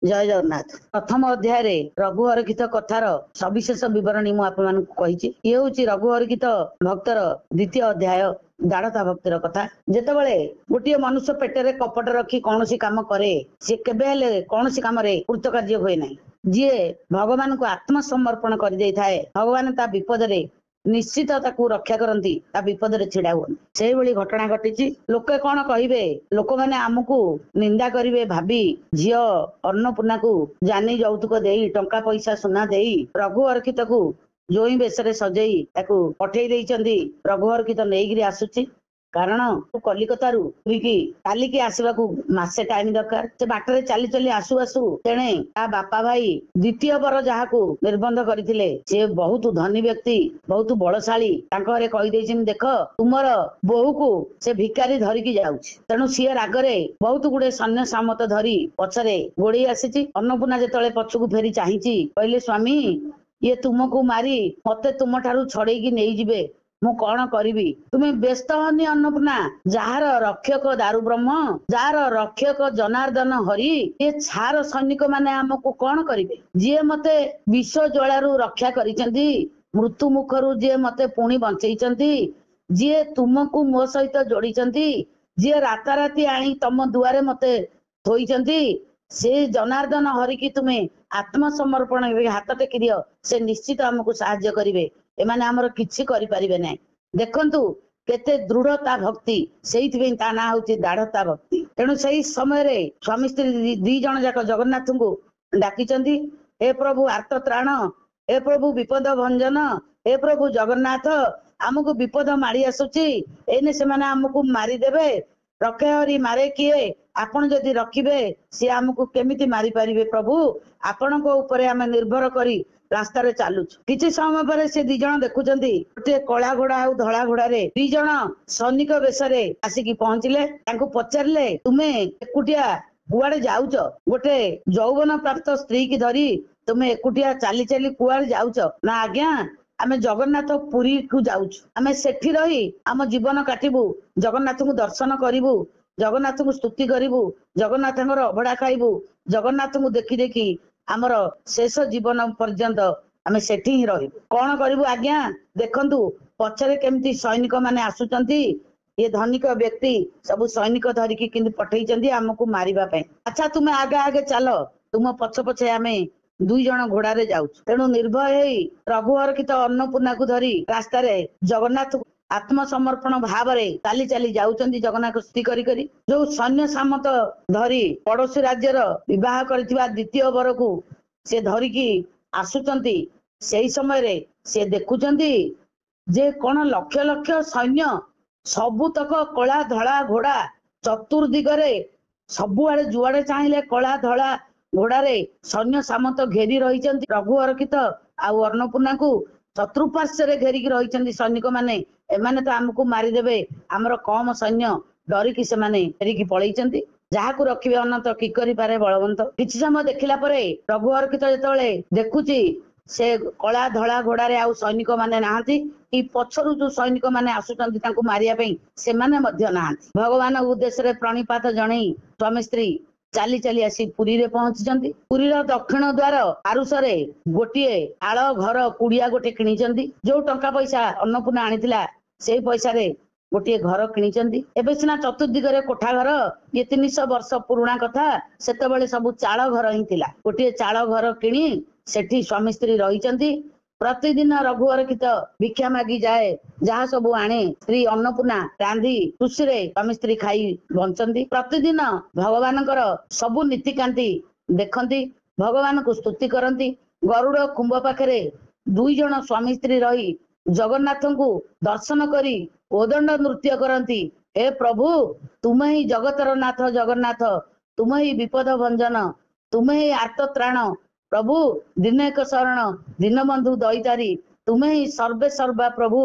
ଜୟ ଜଗନ୍ନାଥ। ପ୍ରଥମ ଅଧ୍ୟାୟରେ ରଘୁ ହରଖିତ କଥାର ସବିଶେଷ ବିବରଣୀ ମୁଁ ଆପଣମାନଙ୍କୁ କହିଛି। ଇଏ ହଉଛି ରଘୁ ହରଖିତ ଭକ୍ତର ଦ୍ୱିତୀୟ ଅଧ୍ୟାୟ, ଦାଢ଼ତା ଭକ୍ତିର କଥା। ଯେତେବେଳେ ଗୋଟିଏ ମନୁଷ୍ୟ ପେଟରେ କପଟ ରଖି କୌଣସି କାମ କରେ, ସେ କେବେ ହେଲେ କୌଣସି କାମରେ କୃତକାର୍ଯ୍ୟ ହୁଏ ନାହିଁ। ଯିଏ ଭଗବାନଙ୍କୁ ଆତ୍ମସମର୍ପଣ କରିଦେଇଥାଏ, ଭଗବାନ ତା ବିପଦରେ ନିଶ୍ଚିତ ତାକୁ ରକ୍ଷା କରନ୍ତି, ତା ବିପଦରେ ଛିଡା ହୁଅନ୍ତି। ସେଇଭଳି ଘଟଣା ଘଟିଛି। ଲୋକେ କଣ କହିବେ, ଲୋକମାନେ ଆମକୁ ନିନ୍ଦା କରିବେ ଭାବି ଝିଅ ଅନ୍ନପୂର୍ଣ୍ଣାକୁ ଜାନି ଯୌତୁକ ଦେଇ, ଟଙ୍କା ପଇସା ସୁନା ଦେଇ, ରଘୁ ଅର୍ଖିତକୁ ଜୋଇଁ ବେଶରେ ସଜେଇ ତାକୁ ପଠେଇ ଦେଇଛନ୍ତି। ରଘୁ ଅର୍ଖିତ ନେଇକିରି ଆସୁଛି, କାରଣ କଲିକତାରୁ ପୁରୀକି ଚାଲିକି ଆସିବାକୁ ମାସେ ଟାଇମ ଦରକାର। ସେ ବାଟରେ ଚାଲି ଚାଲି ଆସୁ ଆସୁ ତେଣେ ତା ବାପା ଭାଇ ଦ୍ୱିତୀୟ ବର ଯାହାକୁ ନିର୍ବନ୍ଧ କରିଥିଲେ, ସେ ବହୁତ ଧନୀ ବ୍ୟକ୍ତି, ବହୁତ ବଳଶାଳୀ। ତାଙ୍କ ଘରେ କହିଦେଇଛନ୍ତି, ଦେଖ ତୁମର ବୋହୂକୁ ସେ ଭିକାରୀ ଧରିକି ଯାଉଛି। ତେଣୁ ସିଏ ରାଗରେ ବହୁତ ଗୁଡେ ସୈନ୍ୟ ସାମନ୍ତ ଧରି ପଛରେ ଗୋଡେଇ ଆସିଛି। ଅନ୍ନପୂର୍ଣ୍ଣା ଯେତେବେଳେ ପଛକୁ ଫେରି ଚାହିଁଛି, କହିଲେ, ସ୍ୱାମୀ, ଇଏ ତୁମକୁ ମାରି ମତେ ତୁମ ଠାରୁ ଛଡେଇକି ନେଇଯିବେ, ମୁଁ କଣ କରିବି? ତୁମେ ବ୍ୟସ୍ତ ହନି ଅନ୍ନପୂର୍ଣ୍ଣା, ଯାହାର ରକ୍ଷକ ଦାରୁ ବ୍ରହ୍ମ, ଯାହାର ରକ୍ଷକ ଜନାର୍ଦ୍ଦନ ହରି, ଏ ଛାର ସୈନିକ ମାନେ ଆମକୁ କଣ କରିବେ? ଯିଏ ମତେ ବିଷ ଜ୍ୱାଳାରୁ ରକ୍ଷା କରିଛନ୍ତି, ମୃତ୍ୟୁ ମୁଖରୁ ଯିଏ ମତେ ପୁଣି ବଞ୍ଚେଇଛନ୍ତି, ଯିଏ ତୁମକୁ ମୋ ସହିତ ଯୋଡିଛନ୍ତି, ଯିଏ ରାତାରାତି ଆଣି ତମ ଦୁଆରେ ମତେ ଥୋଇଛନ୍ତି, ସେ ଜନାର୍ଦ୍ଦନ ହରିକି ତୁମେ ଆତ୍ମସମର୍ପଣ ହାତ ଟେକି ଦିଅ, ସେ ନିଶ୍ଚିତ ଆମକୁ ସାହାଯ୍ୟ କରିବେ। ଏମାନେ ଆମର କିଛି କରିପାରିବେ ନାହିଁ। ଦେଖନ୍ତୁ କେତେ ଦୃଢତା ଭକ୍ତି, ସେଇଥିପାଇଁ ତା ନାଁ ହଉଛି ଦାଢତା ଭକ୍ତି। ତେଣୁ ସେଇ ସମୟରେ ସ୍ୱାମୀ ସ୍ତ୍ରୀ ଦି ଜଣ ଯାକ ଜଗନ୍ନାଥଙ୍କୁ ଡାକିଛନ୍ତି, ହେ ପ୍ରଭୁ ଆର୍ତ୍ତତ୍ରାଣ, ହେ ପ୍ରଭୁ ବିପଦ ଭଞ୍ଜନ, ହେ ପ୍ରଭୁ ଜଗନ୍ନାଥ, ଆମକୁ ବିପଦ ମାଡି ଆସୁଛି, ଏଇନେ ସେମାନେ ଆମକୁ ମାରିଦେବେ। ରଖେ ହରି ମାରେ କିଏ? ଆପଣ ଯଦି ରଖିବେ, ସିଏ ଆମକୁ କେମିତି ମାରିପାରିବେ? ପ୍ରଭୁ, ଆପଣଙ୍କ ଉପରେ ଆମେ ନିର୍ଭର କରି ରାସ୍ତାରେ ଚାଲୁଛୁ। କିଛି ସମୟ ପରେ ସେ ଦି ଜଣ ଦେଖୁଛନ୍ତି, ଗୋଟିଏ କଳା ଘୋଡା ଆଉ ଧଳା ଘୋଡାରେ ଦି ଜଣ ସୈନିକ ବେଶରେ ଆସିକି ପହଞ୍ଚିଲେ। ତାଙ୍କୁ ପଚାରିଲେ, ତୁମେ ଏକୁଟିଆ କୁଆଡେ ଯାଉଛ? ଗୋଟେ ଯୌବନ ପ୍ରାପ୍ତ ସ୍ତ୍ରୀ କି ଧରି ତୁମେ ଏକୁଟିଆ ଚାଲି ଚାଲି କୁଆଡେ ଯାଉଛ? ନା ଆଜ୍ଞା, ଆମେ ଜଗନ୍ନାଥ ପୁରୀକୁ ଯାଉଛୁ। ଆମେ ସେଠି ରହି ଆମ ଜୀବନ କାଟିବୁ, ଜଗନ୍ନାଥଙ୍କୁ ଦର୍ଶନ କରିବୁ, ଜଗନ୍ନାଥଙ୍କୁ ସ୍ତୁତି କରିବୁ, ଜଗନ୍ନାଥଙ୍କର ଅଭଡା ଖାଇବୁ, ଜଗନ୍ନାଥଙ୍କୁ ଦେଖି ଦେଖି ଆମର ଶେଷ ଜୀବନ ପର୍ଯ୍ୟନ୍ତ ଆମେ ସେଠି ହିଁ ରହିବୁ। କଣ କରିବୁ ଆଜ୍ଞା? ଦେଖନ୍ତୁ ପଛରେ କେମିତି ସୈନିକ ମାନେ ଆସୁଛନ୍ତି। ଇଏ ଧନିକ ବ୍ୟକ୍ତି ସବୁ ସୈନିକ ଧରିକି କିନ୍ତୁ ପଠେଇଛନ୍ତି ଆମକୁ ମାରିବା ପାଇଁ। ଆଚ୍ଛା, ତୁମେ ଆଗେ ଆଗେ ଚାଲ, ତୁମ ପଛେ ପଛେ ଆମେ ଦୁଇ ଜଣ ଘୋଡାରେ ଯାଉଛୁ। ତେଣୁ ନିର୍ଭୟ ହେଇ ରଘୁହରଖିତ ଅନ୍ନପୂର୍ଣ୍ଣାକୁ ଧରି ରାସ୍ତାରେ ଜଗନ୍ନାଥ ଆତ୍ମସମର୍ପଣ ଭାବରେ ଚାଲି ଚାଲି ଯାଉଛନ୍ତି, ଜଗନ୍ନାଥ ସ୍ତୁତି କରି କରି। ଯୋଉ ସୈନ୍ୟ ସାମନ୍ତ ଧରି ପଡୋଶୀ ରାଜ୍ୟର ବିବାହ କରିଥିବା ଦ୍ୱିତୀୟ ବରକୁ ସେ ଧରିକି ଆସୁଛନ୍ତି, ସେଇ ସମୟରେ ସେ ଦେଖୁଛନ୍ତି ଯେ କଣ ଲକ୍ଷ ଲକ୍ଷ ସୈନ୍ୟ, ସବୁତକ କଳା ଧଳା ଘୋଡା, ଚତୁର୍ଦିଗରେ ସବୁଆଡେ ଯୁଆଡେ ଚାହିଁଲେ କଳା ଧଳା ଘୋଡାରେ ସୈନ୍ୟ ସାମନ୍ତ ଘେରି ରହିଛନ୍ତି। ରଘୁ ଅରକ୍ଷିତ ଆଉ ଅନ୍ନପୂର୍ଣ୍ଣାକୁ ଚତୁଃପାର୍ଶ୍ୱରେ ଘେରିକି ରହିଛନ୍ତି ସୈନିକ ମାନେ। ଏମାନେ ତ ଆମକୁ ମାରିଦେବେ, ଆମର କମ ସୈନ୍ୟ, ଡରିକି ସେମାନେ ଫେରିକି ପଳେଇଛନ୍ତି। ଯାହାକୁ ରଖିବେ ଅନନ୍ତ କି କରିପାରେ ବଳବନ୍ତ। କିଛି ସମୟ ଦେଖିଲା ପରେ ରଘୁ ଅରକ୍ଷିତ ଯେତେବେଳେ ଦେଖୁଛି ସେ କଳା ଧଳା ଘୋଡାରେ ଆଉ ସୈନିକ ମାନେ ନାହାନ୍ତି, କି ପଛରୁ ଯୋଉ ସୈନିକ ମାନେ ଆସୁଛନ୍ତି ତାଙ୍କୁ ମାରିବା ପାଇଁ ସେମାନେ ମଧ୍ୟ ନାହାନ୍ତି, ଭଗବାନ ଉଦ୍ଦେଶ୍ୟରେ ପ୍ରଣିପାତ ଜଣେଇ ସ୍ୱାମୀ ସ୍ତ୍ରୀ ଚାଲି ଚାଲି ଆସି ପୁରୀରେ ପହଞ୍ଚିଛନ୍ତି। ପୁରୀର ଦକ୍ଷିଣ ଦ୍ୱାର ଆରୁଷରେ ଗୋଟିଏ ଆଳ ଘର କୁଡିଆ ଗୋଟେ କିଣିଛନ୍ତି। ଯୋଉ ଟଙ୍କା ପଇସା ଅନ୍ନପୂର୍ଣ୍ଣା ଆଣିଥିଲା, ସେଇ ପଇସାରେ ଗୋଟିଏ ଘର କିଣିଛନ୍ତି। ଏବେ ସିନା ଚତୁର୍ଦିଗରେ କୋଠା ଘର, ଇଏ 300 ବର୍ଷ ପୁରୁଣା କଥା, ସେତେବେଳେ ସବୁ ଚାଳ ଘର ହିଁ ଥିଲା। ଗୋଟିଏ ଚାଳ ଘର କିଣି ସେଠି ସ୍ୱାମୀ ସ୍ତ୍ରୀ ରହିଛନ୍ତି। ପ୍ରତିଦିନ ରଘୁ ଅରକ୍ଷିତ ଭିକ୍ଷା ମାଗି ଯାଏ, ଯାହା ସବୁ ଆଣେ ସ୍ତ୍ରୀ ଅନ୍ନପୂର୍ଣ୍ଣା ରାନ୍ଧି ଖୁସିରେ ସ୍ୱାମୀ ସ୍ତ୍ରୀ ଖାଇ ବଞ୍ଚନ୍ତି। ପ୍ରତିଦିନ ଭଗବାନଙ୍କର ସବୁ ନୀତିକାନ୍ତି ଦେଖନ୍ତି, ଭଗବାନଙ୍କୁ ସ୍ତୁତି କରନ୍ତି। ଗରୁଡ ଖୁମ୍ବ ପାଖରେ ଦୁଇ ଜଣ ସ୍ୱାମୀ ସ୍ତ୍ରୀ ରହି ଜଗନ୍ନାଥଙ୍କୁ ଦର୍ଶନ କରି କୋଦଣ୍ଡ ନୃତ୍ୟ କରନ୍ତି। ହେ ପ୍ରଭୁ, ତୁମେ ହିଁ ଜଗତର ନାଥ ଜଗନ୍ନାଥ, ତୁମେ ହିଁ ବିପଦ ଭଞ୍ଜନ, ତୁମେ ହିଁ ଆର୍ତ୍ତତ୍ରାଣ ପ୍ରଭୁ, ଦିନ ଏକ ଶରଣ ଦୀନବନ୍ଧୁ ଦଇତାରୀ, ତୁମେ ହିଁ ସର୍ବେ ସର୍ବା ପ୍ରଭୁ।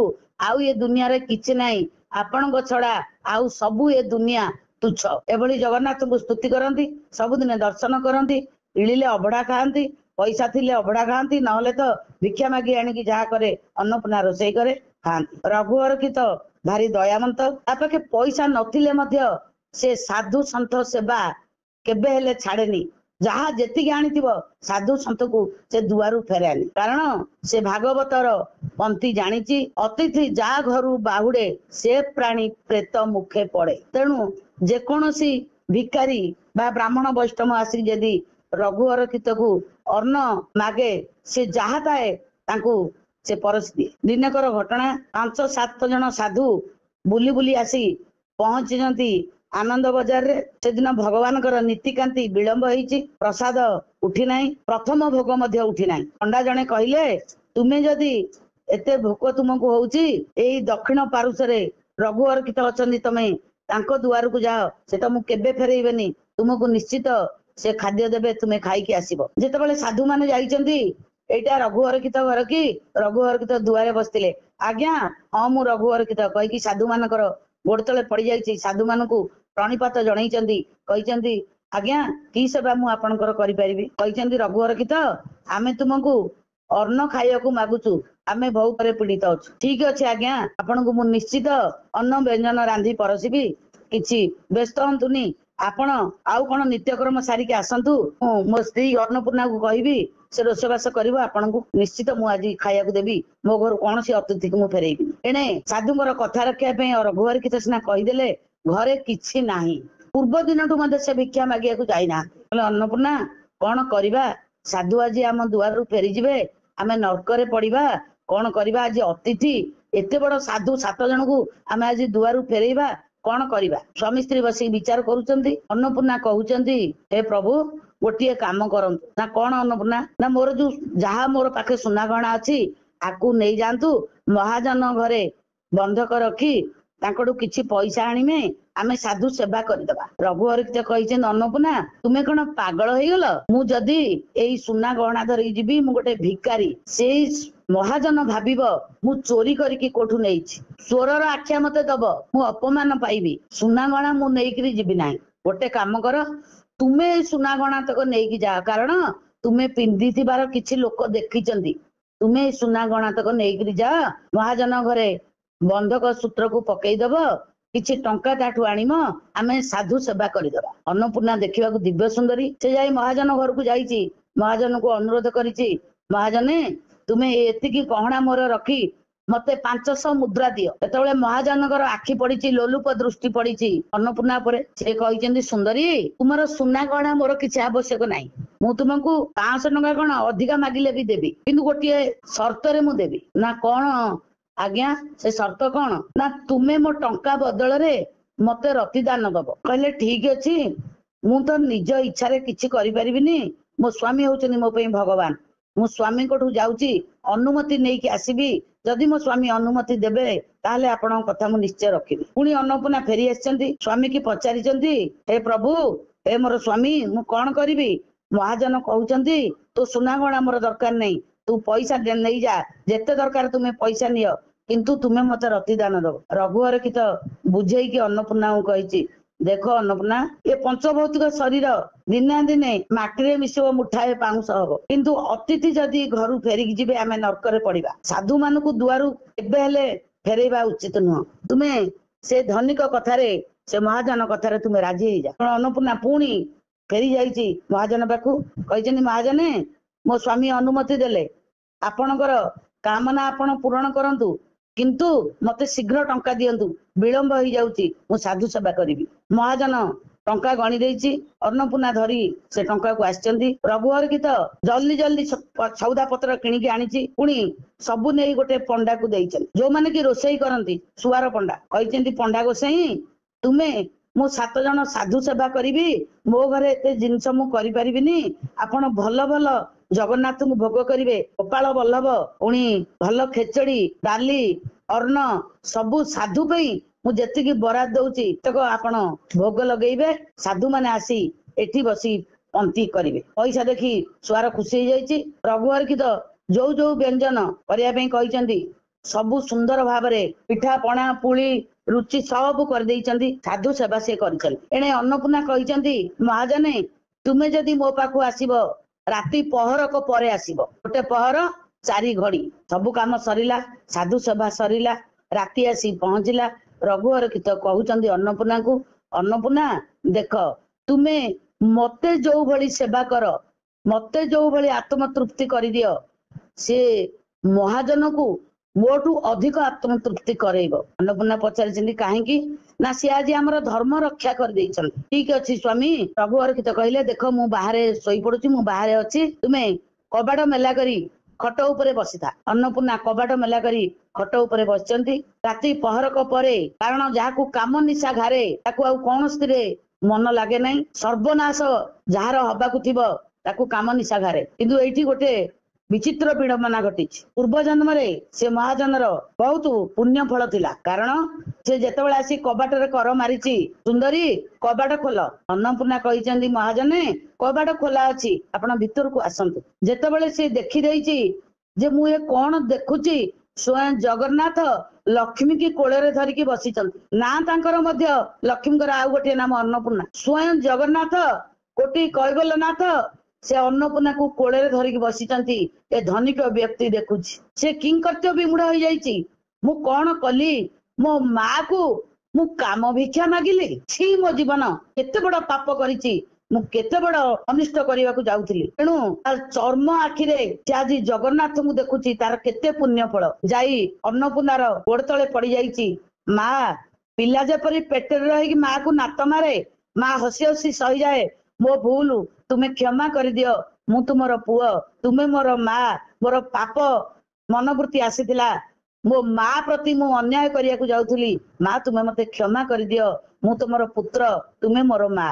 ଆଉ ଏ ଦୁନିଆରେ କିଛି ନାହିଁ ଆପଣଙ୍କ ଛଡା, ଆଉ ସବୁ ଏ ଦୁନିଆ ତୁଚ୍ଛ। ଏଭଳି ଜଗନ୍ନାଥଙ୍କୁ ସ୍ତୁତି କରନ୍ତି, ସବୁଦିନ ଦର୍ଶନ କରନ୍ତି, ଇଳିଲେ ଅବଢା ଖାଆନ୍ତି, ପଇସା ଥିଲେ ଅବଢା ଖାଆନ୍ତି, ନହେଲେ ତ ଭିକ୍ଷା ମାଗି ଆଣିକି ଯାହା କରେ ଅନ୍ନପୂର୍ଣ୍ଣା ରୋଷେଇ କରେ ଖାଆନ୍ତି। ରଘୁଅରକ୍ଷିତ ଭାରି ଦୟାବନ୍ତ, ତା ପାଖେ ପଇସା ନଥିଲେ ମଧ୍ୟ ସେ ସାଧୁ ସନ୍ଥ ସେବା କେବେ ହେଲେ ଛାଡେନି। ଯାହା ଯେତିକି ଆଣିଥିବ ସାଧୁ ସନ୍ତକୁ ସେ ଦୁଆରୁ ଫେରାନି, କାରଣ ସେ ଭାଗବତର ପନ୍ଥି ଜାଣିଛି। ଅତିଥି ଯାହା ଘରୁ ବାହୁଡେ ସେ ପ୍ରାଣୀ ପ୍ରେତ ମୁଖେ ପଡେ। ତେଣୁ ଯେକୌଣସି ଭିକାରୀ ବା ବ୍ରାହ୍ମଣ ବୈଷ୍ଣବ ଆସିକି ଯଦି ରଘୁଅରକ୍ଷିତକୁ ଅନ୍ନ ମାଗେ, ସେ ଯାହା ଥାଏ ତାଙ୍କୁ ସେ ପରସି ଦିଏ। ଦିନକର ଘଟଣା, 5-7 ଜଣ ସାଧୁ ବୁଲି ବୁଲି ଆସି ପହଞ୍ଚିଛନ୍ତି ଆନନ୍ଦ ବଜାରରେ। ସେଦିନ ଭଗବାନଙ୍କର ନୀତିକାନ୍ତି ବିଳମ୍ବ ହେଇଛି, ପ୍ରସାଦ ଉଠି ନାହିଁ, ପ୍ରଥମ ଭୋଗ ମଧ୍ୟ ଉଠି ନାହିଁ। ପଣ୍ଡା ଜଣେ କହିଲେ, ତୁମେ ଯଦି ଏତେ ଭୋକ ତୁମକୁ ହଉଛି, ଏଇ ଦକ୍ଷିଣ ପାରୁଶରେ ରଘୁଅରକ୍ଷିତ ଅଛନ୍ତି, ତମେ ତାଙ୍କ ଦୁଆରକୁ ଯାଅ, ସେ ତମକୁ କେବେ ଫେରେଇବେନି, ତୁମକୁ ନିଶ୍ଚିତ ସେ ଖାଦ୍ୟ ଦେବେ, ତୁମେ ଖାଇକି ଆସିବ। ଯେତେବେଳେ ସାଧୁ ମାନେ ଯାଇଛନ୍ତି, ଏଇଟା ରଘୁଅରକ୍ଷିତ ଘର କି? ରଘୁଅରକ୍ଷିତ ଦୁଆରେ ବସିଥିଲେ। ଆଜ୍ଞା ହଁ, ମୁଁ ରଘୁଅରକ୍ଷିତ କହିକି ସାଧୁ ମାନଙ୍କର ଗୋଡ ତଳେ ପଡିଯାଇଛି। ସାଧୁ ମାନଙ୍କୁ ପ୍ରଣିପାତ ଜଣେଇଛନ୍ତି, କହିଛନ୍ତି ଆଜ୍ଞା କି ସେବା ମୁଁ ଆପଣଙ୍କର କରିପାରିବି? କହିଛନ୍ତି ରଘୁଅରକ୍ଷିତ, ଆମେ ତୁମକୁ ଅନ୍ନ ଖାଇବାକୁ ମାଗୁଛୁ, ଆମେ ଭୋକରେ ପୀଡିତ ଅଛୁ। ଠିକ ଅଛି ଆଜ୍ଞା, ଆପଣଙ୍କୁ ମୁଁ ନିଶ୍ଚିତ ଅନ୍ନ ବ୍ୟଞ୍ଜନ ରାନ୍ଧି ପରସିବି, କିଛି ବ୍ୟସ୍ତ ହୁଅନ୍ତୁନି। ଆପଣ ଆଉ କଣ ନିତ୍ୟକର୍ମ ସାରିକି ଆସନ୍ତୁ, ମୁଁ ମୋ ସ୍ତ୍ରୀ ଅନ୍ନପୂର୍ଣ୍ଣାକୁ କହିବି, ସେ ରୋଷେଇବାସ କରିବ, ଆପଣଙ୍କୁ ନିଶ୍ଚିତ ମୁଁ ଆଜି ଖାଇବାକୁ ଦେବି, ମୋ ଘରୁ କୌଣସି ଅତିଥିକୁ ମୁଁ ଫେରେଇବିନି। ଏଣେ ସାଧୁଙ୍କର କଥା ରଖିବା ପାଇଁ ରଘୁଅରକ୍ଷିତ ସିନା କହିଦେଲେ, ଘରେ କିଛି ନାହିଁ। ପୂର୍ବ ଦିନଠୁ ମଧ୍ୟ ସେ ଭିକ୍ଷା ମାଗିବାକୁ ଯାଇନାହାନ୍ତି। କହିଲେ ଅନ୍ନପୂର୍ଣ୍ଣା କଣ କରିବା, ସାଧୁ ଆଜି ଆମ ଦୁଆରରୁ ଫେରିଯିବେ, ଆମେ ନର୍କରେ ପଡିବା, କଣ କରିବା? ଆଜି ଅତିଥି ଏତେ ବଡ ସାଧୁ 7 ଜଣଙ୍କୁ ଆମେ ଆଜି ଦୁଆରୁ ଫେରେଇବା, କଣ କରିବା? ସ୍ୱାମୀ ସ୍ତ୍ରୀ ବସିକି ବିଚାର କରୁଛନ୍ତି। ଅନ୍ନପୂର୍ଣ୍ଣା କହୁଛନ୍ତି, ହେ ପ୍ରଭୁ ଗୋଟିଏ କାମ କରନ୍ତୁ। ନା କଣ ଅନ୍ନପୂର୍ଣ୍ଣା? ନା ମୋର ଯୋଉ ଯାହା ମୋର ପାଖେ ସୁନା ଗହଣା ଅଛି ଆକୁ ନେଇଯାଆନ୍ତୁ, ମହାଜନ ଘରେ ବନ୍ଧକ ରଖି ତାଙ୍କଠୁ କିଛି ପଇସା ଆଣିବେ, ଆମେ ସାଧୁ ସେବା କରିଦବା। ରଘୁଅରକ୍ଷିତ କହିଛନ୍ତି, ଅନ୍ନପୂର୍ଣ୍ଣା ତୁମେ କଣ ପାଗଳ ହେଇଗଲ? ମୁଁ ଯଦି ଏଇ ସୁନା ଗହଣା ଧରିକି ଯିବି, ମୁଁ ଗୋଟେ ଭିକାରୀ, ସେଇ ମହାଜନ ଭାବିବ ମୁଁ ଚୋରି କରିକି କୋଉଠୁ ନେଇଛି, ଚୋରର ଆଖ୍ୟା ମତେ ଦବ, ମୁଁ ଅପମାନ ପାଇବି। ସୁନା ଗହଣା ମୁଁ ନେଇକିରି ଯିବି ନାହିଁ। ଗୋଟେ କାମ କର, ତୁମେ ଏଇ ସୁନା ଗହଣା ତକ ନେଇକି ଯାଅ, କାରଣ ତୁମେ ପିନ୍ଧିଥିବାର କିଛି ଲୋକ ଦେଖିଛନ୍ତି। ତୁମେ ଏଇ ସୁନା ଗହଣା ତକ ନେଇକିରି ଯାଅ, ମହାଜନ ଘରେ ବନ୍ଧକ ସୂତ୍ରକୁ ପକେଇଦବ, କିଛି ଟଙ୍କା ତାଠୁ ଆଣିବ, ଆମେ ସାଧୁ ସେବା କରିଦବା। ଅନ୍ନପୂର୍ଣ୍ଣା ଦେଖିବାକୁ ଦିବ୍ୟ ସୁନ୍ଦରୀ। ସେ ଯାଇ ମହାଜନ ଘରକୁ ଯାଇଛି, ମହାଜନକୁ ଅନୁରୋଧ କରିଛି, ମହାଜନେ ତୁମେ ଏତିକି ଗହଣା ମୋର ରଖି ମତେ 500 ମୁଦ୍ରା ଦିଅ। ଯେତେବେଳେ ମହାଜନଙ୍କର ଆଖି ପଡିଛି, ଲୋଲୁପ ଦୃଷ୍ଟି ପଡିଛି ଅନ୍ନପୂର୍ଣ୍ଣା ଉପରେ, ସେ କହିଛନ୍ତି, ସୁନ୍ଦରୀ ତୁମର ସୁନା ଗହଣା ମୋର କିଛି ଆବଶ୍ୟକ ନାହିଁ, ମୁଁ ତୁମକୁ 500 ଟଙ୍କା କଣ ଅଧିକା ମାଗିଲେ ବି ଦେବି, କିନ୍ତୁ ଗୋଟିଏ ସର୍ତ୍ତରେ ମୁଁ ଦେବି। ନା କଣ ଆଜ୍ଞା, ସେ ସର୍ତ୍ତ କଣ? ନା ତୁମେ ମୋ ଟଙ୍କା ବଦଳରେ ମତେ ରତିଦାନ ଦବ। କହିଲେ ଠିକ ଅଛି, ମୁଁ ତ ନିଜ ଇଚ୍ଛାରେ କିଛି କରିପାରିବିନି, ମୋ ସ୍ୱାମୀ ହଉଛନ୍ତି ମୋ ପାଇଁ ଭଗବାନ, ମୁଁ ସ୍ୱାମୀଙ୍କଠୁ ଯାଉଛି ଅନୁମତି ନେଇକି ଆସିବି, ଯଦି ମୋ ସ୍ୱାମୀ ଅନୁମତି ଦେବେ ତାହେଲେ ଆପଣଙ୍କ କଥା ମୁଁ ନିଶ୍ଚୟ ରଖିବି। ପୁଣି ଅନ୍ନପୂର୍ଣ୍ଣା ଫେରି ଆସିଛନ୍ତି, ସ୍ୱାମୀ କି ପଚାରିଛନ୍ତି, ହେ ପ୍ରଭୁ, ହେ ମୋର ସ୍ୱାମୀ, ମୁଁ କଣ କରିବି? ମହାଜନ କହୁଛନ୍ତି ତୋ ସୁନା ଗହଣା ମୋର ଦରକାର ନାହିଁ, ତୁ ପଇସା ନେଇଯା, ଯେତେ ଦରକାର ତୁମେ ପଇସା ନିଅ, କିନ୍ତୁ ତୁମେ ମତେ ରତିଦାନ ଦବ। ରଘୁଅରକ୍ଷିତ ବୁଝେଇକି ଅନ୍ନପୂର୍ଣ୍ଣାଙ୍କୁ କହିଛି, ଦେଖ ଅନ୍ନପୂର୍ଣ୍ଣା, ଏ ପଞ୍ଚଭୌତିକ ଶରୀର ଦିନେ ଦିନେ ମାଟିରେ ମିଶିବ, ମୁଠାଏ ପାଉଁଶ ହବ, କିନ୍ତୁ ଅତିଥି ଯଦି ଘରୁ ଫେରିକି ଯିବେ ଆମେ ନର୍କରେ ପଡିବା। ସାଧୁ ମାନଙ୍କୁ ଦୁଆରୁ କେବେ ହେଲେ ଫେରେଇବା ଉଚିତ ନୁହଁ। ତୁମେ ସେ ଧନିକ କଥାରେ, ସେ ମହାଜନ କଥାରେ ତୁମେ ରାଜି ହେଇଯା। ଅନ୍ନପୂର୍ଣ୍ଣା ପୁଣି ଫେରି ଯାଇଛି ମହାଜନ ପାଖକୁ, କହିଛନ୍ତି ମହାଜନେ ମୋ ସ୍ୱାମୀ ଅନୁମତି ଦେଲେ, ଆପଣଙ୍କର କାମନା ଆପଣ ପୂରଣ କରନ୍ତୁ, କିନ୍ତୁ ମତେ ଶୀଘ୍ର ଟଙ୍କା ଦିଅନ୍ତୁ, ବିଳମ୍ବ ହେଇଯାଉଛି, ମୁଁ ସାଧୁ ସେବା କରିବି। ମହାଜନ ଟଙ୍କା ଗଣି ଦେଇଛି, ଅନ୍ନପୂର୍ଣ୍ଣା ଧରି ସେ ଟଙ୍କାକୁ ଆସିଛନ୍ତି। ରଘୁଅରକ୍ଷିତ ଜଲ୍ଦି ଜଲ୍ଦି ସଉଦା ପତ୍ର କିଣିକି ଆଣିଛି, ପୁଣି ସବୁ ନେଇ ଗୋଟେ ପଣ୍ଡାକୁ ଦେଇଛନ୍ତି, ଯୋଉମାନେ କି ରୋଷେଇ କରନ୍ତି, ସୁଆର ପଣ୍ଡା। କହିଛନ୍ତି ପଣ୍ଡା ଗୋସାଇଁ, ତୁମେ ମୁଁ 7 ଜଣ ସାଧୁ ସେବା କରିବି, ମୋ ଘରେ ଏତେ ଜିନିଷ ମୁଁ କରିପାରିବିନି, ଆପଣ ଭଲ ଭଲ ଜଗନ୍ନାଥଙ୍କୁ ଭୋଗ କରିବେ, ଗୋପାଳ ବଲ୍ଲଭ, ପୁଣି ଭଲ ଖେଚଡି, ଡାଲି, ଅନ୍ନ ସବୁ ସାଧୁ ପାଇଁ ମୁଁ ଯେତିକି ବରାଦ ଦଉଛି ତକ ଆପଣ ଭୋଗ ଲଗେଇବେ, ସାଧୁ ମାନେ ଆସି ଏଠି ବସି ପନ୍ତି କରିବେ। ପଇସା ଦେଖି ସୁଆର ଖୁସି ହେଇଯାଇଛି। ରଘୁଅରକ୍ଷିତ ଯୋଉ ଯୋଉ ବ୍ୟଞ୍ଜନ କରିବା ପାଇଁ କହିଛନ୍ତି ସବୁ ସୁନ୍ଦର ଭାବରେ ପିଠା ପଣା ପୁଳି ରୁଚି ସବୁ କରିଦେଇଛନ୍ତି, ସାଧୁ ସେବା ସେ କରିଛନ୍ତି। ଏଣେ ଅନ୍ନପୂର୍ଣ୍ଣା କହିଛନ୍ତି, ମହାଜନେ ତୁମେ ଯଦି ମୋ ପାଖକୁ ଆସିବ ରାତି ପହରକ ପରେ ଆସିବ, ଗୋଟେ ପହର 4 ଘଡି। ସବୁ କାମ ସରିଲା, ସାଧୁ ସେବା ସରିଲା, ରାତି ଆସି ପହଞ୍ଚିଲା। ରଘୁଅରକ୍ଷିତ କହୁଛନ୍ତି ଅନ୍ନପୂର୍ଣ୍ଣାକୁ, ଅନ୍ନପୂର୍ଣ୍ଣା ଦେଖ ତୁମେ ମତେ ଯୋଉ ଭଳି ସେବା କର, ମତେ ଯୋଉ ଭଳି ଆତ୍ମତୃପ୍ତି କରିଦିଅ, ସେ ମହାଜନକୁ ମୋଠୁ ଅଧିକ ଆତ୍ମତୃପ୍ତି କରେଇବ। ଅନ୍ନପୂର୍ଣ୍ଣା ପଚାରିଛନ୍ତି କାହିଁକି? ନା ସିଏ ଆଜି ଆମର ଧର୍ମ ରକ୍ଷା କରିଦେଇଛନ୍ତି। ଠିକ ଅଛି ସ୍ଵାମୀ। ରଘୁ ଅରକ୍ଷିତ କହିଲେ, ଦେଖ ମୁଁ ବାହାରେ ଶୋଇପଡୁଛି, ମୁଁ ବାହାରେ ଅଛି, ତୁମେ କବାଟ ମେଲା କରି ଖଟ ଉପରେ ବସିଥା। ଅନ୍ନପୂର୍ଣ୍ଣା କବାଟ ମେଲା କରି ଖଟ ଉପରେ ବସିଛନ୍ତି। ରାତି ପହରକ ପରେ, କାରଣ ଯାହାକୁ କାମ ନିଶା ଘାରେ ତାକୁ ଆଉ କୌଣସିରେ ମନ ଲାଗେ ନାହିଁ। ସର୍ବନାଶ ଯାହାର ହବାକୁ ଥିବ ତାକୁ କାମ ନିଶା ଘାରେ। କିନ୍ତୁ ଏଇଠି ଗୋଟେ ବିଚିତ୍ର ବିଡମ୍ବନା ଘଟିଛି। ପୂର୍ବ ଜନ୍ମରେ ସେ ମହାଜନର ବହୁତ ପୁଣ୍ୟ ଫଳ ଥିଲା, କାରଣ ସେ ଯେତେବେଳେ ଆସି କବାଟରେ କର ମାରିଛି, ସୁନ୍ଦରୀ କବାଟ ଖୋଲ। ଅନ୍ନପୂର୍ଣ୍ଣା କହିଛନ୍ତି, ମହାଜନେ କବାଟ ଖୋଲା ଅଛି, ଆପଣ ଭିତରକୁ ଆସନ୍ତୁ। ଯେତେବେଳେ ସେ ଦେଖିଦେଇଛି ଯେ ମୁଁ ଏ କଣ ଦେଖୁଛି, ସ୍ୱୟଂ ଜଗନ୍ନାଥ ଲକ୍ଷ୍ମୀ କି କୋଳରେ ଧରିକି ବସିଛନ୍ତି। ନା ତାଙ୍କର ମଧ୍ୟ ଲକ୍ଷ୍ମୀଙ୍କର ଆଉ ଗୋଟିଏ ନାମ ଅନ୍ନପୂର୍ଣ୍ଣା। ସ୍ୱୟଂ ଜଗନ୍ନାଥ କୋଟି କୈବଲ୍ୟନାଥ ସେ ଅନ୍ନପୂର୍ଣ୍ଣାକୁ କୋଳରେ ଧରିକି ବସିଛନ୍ତି। ଏ ଧନିକ ବ୍ୟକ୍ତି ଦେଖୁଛି, ସେ କିଙ୍କର୍ତ୍ୟ ବିମୂଢ ହେଇଯାଇଛି। ମୁଁ କଣ କଲି? ମୋ ମାକୁ ମୁଁ କାମ ଭିକ୍ଷା ମାଗିଲି? ଛି, ମୋ ଜୀବନ କେତେ ବଡ ପାପ କରିଛି, ମୁଁ କେତେ ବଡ ଅନିଷ୍ଟ କରିବାକୁ ଯାଉଥିଲି। ତେଣୁ ତାର ଚର୍ମ ଆଖିରେ ସେ ଆଜି ଜଗନ୍ନାଥଙ୍କୁ ଦେଖୁଛି, ତାର କେତେ ପୁଣ୍ୟ ଫଳ। ଯାଇ ଅନ୍ନପୂର୍ଣ୍ଣାର ଗୋଡ ତଳେ ପଡିଯାଇଛି। ମା, ପିଲା ଯେପରି ପେଟରେ ରହିକି ମାକୁ ନାତ ମାରେ, ମା ହସି ହସି ସହିଯାଏ, ମୋ ଭୁଲ ତୁମେ କ୍ଷମା କରିଦିଅ, ମୁଁ ତୁମର ପୁଅ, ତୁମେ ମୋର ମା, ମୋର ପାପ ମନୋବୃତ୍ତି ଆସିଥିଲା, ମୋ ମା ପ୍ରତି ମୁଁ ଅନ୍ୟାୟ କରିବାକୁ ଯାଉଥିଲି, ମା ତୁମେ ମତେ କ୍ଷମା କରିଦିଅ, ମୁଁ ତୁମର ପୁତ୍ର, ତୁମେ ମୋର ମା।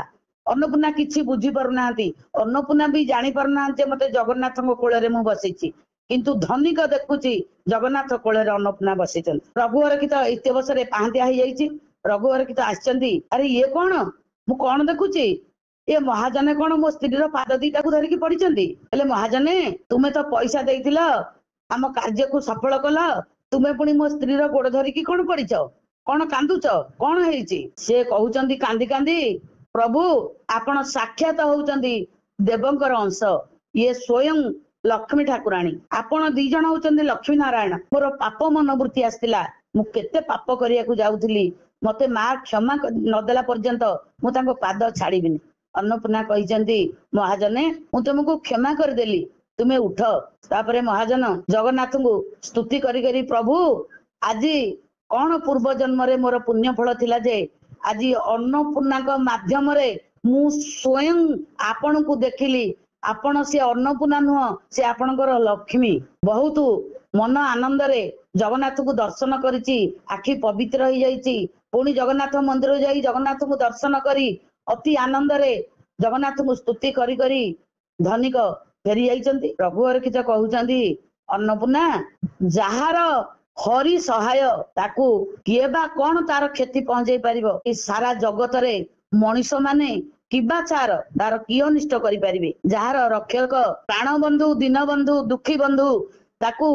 ଅନ୍ନପୂର୍ଣ୍ଣା କିଛି ବୁଝି ପାରୁନାହାନ୍ତି। ଅନ୍ନପୂର୍ଣ୍ଣା ବି ଜାଣି ପାରୁନାହାନ୍ତି ଯେ ମତେ ଜଗନ୍ନାଥଙ୍କ କୋଳରେ ମୁଁ ବସିଛି। କିନ୍ତୁ ଧନିକ ଦେଖୁଛି ଜଗନ୍ନାଥ କୋଳରେ ଅନ୍ନପୂର୍ଣ୍ଣା ବସିଛନ୍ତି। ରଘୁ ଅରକ୍ଷିତ ଇତ୍ୟବସରେ ପାହାନ୍ତିଆ ହେଇଯାଇଛି। ରଘୁ ଅରକ୍ଷିତ ଆସିଛନ୍ତି, ଆରେ ଇଏ କଣ, ମୁଁ କଣ ଦେଖୁଛି? ଏ ମହାଜନେ କଣ ମୋ ସ୍ତ୍ରୀର ପାଦ ଦିଟାକୁ ଧରିକି ପଡିଛନ୍ତି? ହେଲେ ମହାଜନେ, ତୁମେ ତ ପଇସା ଦେଇଥିଲ, ଆମ କାର୍ଯ୍ୟକୁ ସଫଳ କଲ, ତୁମେ ପୁଣି ମୋ ସ୍ତ୍ରୀର ଗୋଡ ଧରିକି କଣ ପଡିଛ, କଣ କାନ୍ଦୁଛ, କଣ ହେଇଛି? ସେ କହୁଛନ୍ତି କାନ୍ଦି କାନ୍ଦି, ପ୍ରଭୁ ଆପଣ ସାକ୍ଷାତ ହଉଛନ୍ତି ଦେବଙ୍କର ଅଂଶ, ଇଏ ସ୍ୱୟଂ ଲକ୍ଷ୍ମୀ ଠାକୁରାଣୀ, ଆପଣ ଦି ଜଣ ହଉଛନ୍ତି ଲକ୍ଷ୍ମୀ ନାରାୟଣ। ମୋର ପାପ ମନୋବୃତ୍ତି ଆସିଥିଲା, ମୁଁ କେତେ ପାପ କରିବାକୁ ଯାଉଥିଲି, ମତେ ମା କ୍ଷମା ନଦେଲା ପର୍ଯ୍ୟନ୍ତ ମୁଁ ତାଙ୍କ ପାଦ ଛାଡିବିନି। ଅନ୍ନପୂର୍ଣ୍ଣା କହିଛନ୍ତି, ମହାଜନେ ମୁଁ ତୁମକୁ କ୍ଷମା କରିଦେଲି, ତୁମେ ଉଠ। ତାପରେ ମହାଜନ ଜଗନ୍ନାଥଙ୍କୁ ସ୍ତୁତି କରି କରି, ପ୍ରଭୁ ଆଜି କଣ ପୂର୍ବ ଜନ୍ମରେ ମୋର ପୁଣ୍ୟ ଫଳ ଥିଲା ଯେ ଆଜି ଅନ୍ନପୂର୍ଣ୍ଣାଙ୍କ ମାଧ୍ୟମରେ ମୁଁ ସ୍ୱୟଂ ଆପଣଙ୍କୁ ଦେଖିଲି। ଆପଣ ସେ ଅନ୍ନପୂର୍ଣ୍ଣା ନୁହଁ, ସେ ଆପଣଙ୍କର ଲକ୍ଷ୍ମୀ। ବହୁତ ମନ ଆନନ୍ଦରେ ଜଗନ୍ନାଥଙ୍କୁ ଦର୍ଶନ କରିଛି, ଆଖି ପବିତ୍ର ହେଇଯାଇଛି। ପୁଣି ଜଗନ୍ନାଥ ମନ୍ଦିର ଯାଇ ଜଗନ୍ନାଥଙ୍କୁ ଦର୍ଶନ କରି ଅତି ଆନନ୍ଦରେ ଜଗନ୍ନାଥଙ୍କୁ ସ୍ତୁତି କରି କରି ଧନିକ ଫେରି ଯାଇଛନ୍ତି। ରଘୁ ଅରକ୍ଷିତ କହୁଛନ୍ତି, ଅନ୍ନପୂର୍ଣ୍ଣା, ଯାହାର ହରି ସହାୟ ତାକୁ କିଏ ବା କଣ ତାର କ୍ଷତି ପହଞ୍ଚେଇ ପାରିବ? ଏ ସାରା ଜଗତରେ ମଣିଷ ମାନେ କିବା ଚାର ତାର କି ଅନିଷ୍ଟ କରିପାରିବେ? ଯାହାର ରକ୍ଷକ ପ୍ରାଣବନ୍ଧୁ, ଦୀନବନ୍ଧୁ, ଦୁଃଖୀ ବନ୍ଧୁ, ତାକୁ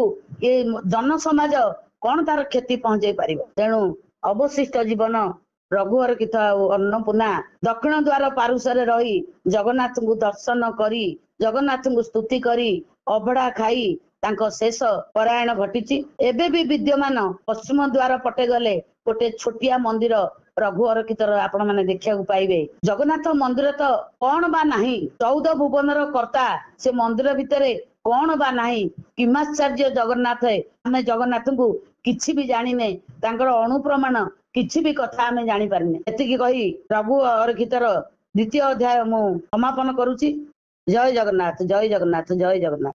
ଏ ଜନସମାଜ କଣ ତାର କ୍ଷତି ପହଞ୍ଚେଇ ପାରିବ? ତେଣୁ ଅବଶିଷ୍ଟ ଜୀବନ ରଘୁ ଅରକ୍ଷିତ ଆଉ ଅନ୍ନପୂର୍ଣ୍ଣା ଦକ୍ଷିଣ ଦ୍ୱାର ପାରୁସରେ ରହି ଜଗନ୍ନାଥଙ୍କୁ ଦର୍ଶନ କରି, ଜଗନ୍ନାଥଙ୍କୁ ସ୍ତୁତି କରି, ଅବଢା ଖାଇ ତାଙ୍କ ଶେଷ ପରାୟଣ ଘଟିଛି। ଏବେ ବି ବିଦ୍ୟମାନ ପଶ୍ଚିମ ଦ୍ୱାର ପଟେ ଗଲେ ଗୋଟେ ଛୋଟିଆ ମନ୍ଦିର ରଘୁ ଅରକ୍ଷିତର ଆପଣ ମାନେ ଦେଖିବାକୁ ପାଇବେ। ଜଗନ୍ନାଥ ମନ୍ଦିର ତ କଣ ବା ନାହିଁ, 14 ଭୁବନର କର୍ତ୍ତା ସେ ମନ୍ଦିର ଭିତରେ କଣ ବା ନାହିଁ। କିମାଶ୍ଚର୍ଯ୍ୟ ଜଗନ୍ନାଥ, ଆମେ ଜଗନ୍ନାଥଙ୍କୁ କିଛି ବି ଜାଣିନେ, ତାଙ୍କର ଅଣୁପ୍ରମାଣ କିଛି ବି କଥା ଆମେ ଜାଣିପାରିନେ। ଏତିକି କହି ରଘୁ ଅରକ୍ଷିତର ଦ୍ୱିତୀୟ ଅଧ୍ୟାୟ ମୁଁ ସମାପନ କରୁଛି। ଜୟ ଜଗନ୍ନାଥ, ଜୟ ଜଗନ୍ନାଥ, ଜୟ ଜଗନ୍ନାଥ।